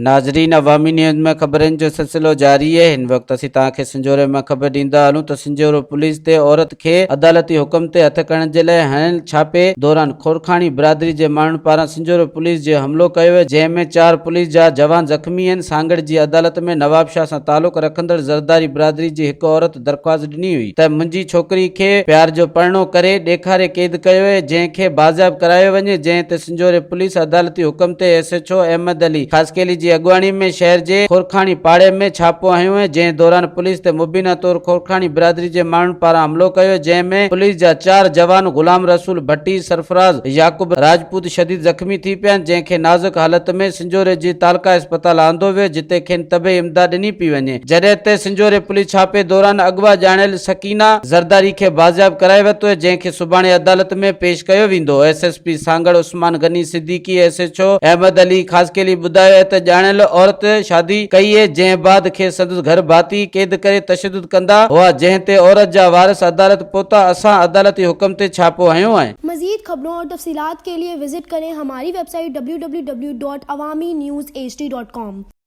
ناظرين عوامي نيوز ۾ خبرن جو سلسلو جاري اهي هن وقت اسين توهان کي سنجهوري مان خبر ڏيندا هلون ته سنجهورو پوليس تي عورت کي عدالتي حڪم تي هٿ ڪرڻ جي لاء هنيل ڇاپي دوران کورکاڻي برادري جي ماڻهن پاران سنجهورو پوليس جي حملو ڪيو ويو جنهن ۾ چار پوليس جا جوان زخمي آهن سانگهڙ جي عدالت ۾ نوابشاهه سان تعلق رکندڙ زرداري برادري جي هڪ عورت درخواست ڏني هئي ته منهنجي ڇوڪري کي پيار جو پرڻو ڪري ڏيکاري قيد ڪيو ويو جنهن کي بازياب ڪرايو وڃي جنهن تي سنجهوري پوليس عدالتي حڪم تي S H O Ahmed Ali Khaskheli جي اڳواڻي ۾ شهر جي کورکاڻي پاڙي ۾ ڇاپو هنيو ويو جنهن دوران پوليس تي مبينا طور کورکاڻي برادري جي ماڻهن پاران حملو ڪيو ويو جنهن ۾ پوليس جا چار جوان غلام رسول ڀٽي، سرفراز، يعقوب راجپوت شديد زخمي ٿي پيا آهن جنهن کي نازڪ حالت ۾ سنجهوري جي تعلقه اسپتال آندو ويو جتي کين طبعي امداد ڏني پئي وڃي جڏهن ته سنجهوري پوليس ڇاپي دوران اغوا ڄاڻايل سڪينه زرداري کي بازياب ڪرائي ورتو جنهن کي سڀاڻي عدالت ۾ پيش ڪيو ويندو S S P Sanghar Usman Ghani Siddiqui S H O Ahmed Ali Khaskheli ٻڌايو ته ڄاڻايل عورت شادي ڪئي جنهن بعد کيس سندس گهر ڀاتي قيد ڪري تشدد ڪندا هئا جنهن تي عورت جا وارث عدالت پهتا اسان عدالتي حڪم تي ڇاپو هنيو ۽. مزيد خبرون اور تفصيلات کے لئے وزٽ ڪرين ھماري website W W W dot Awami news H D dot com.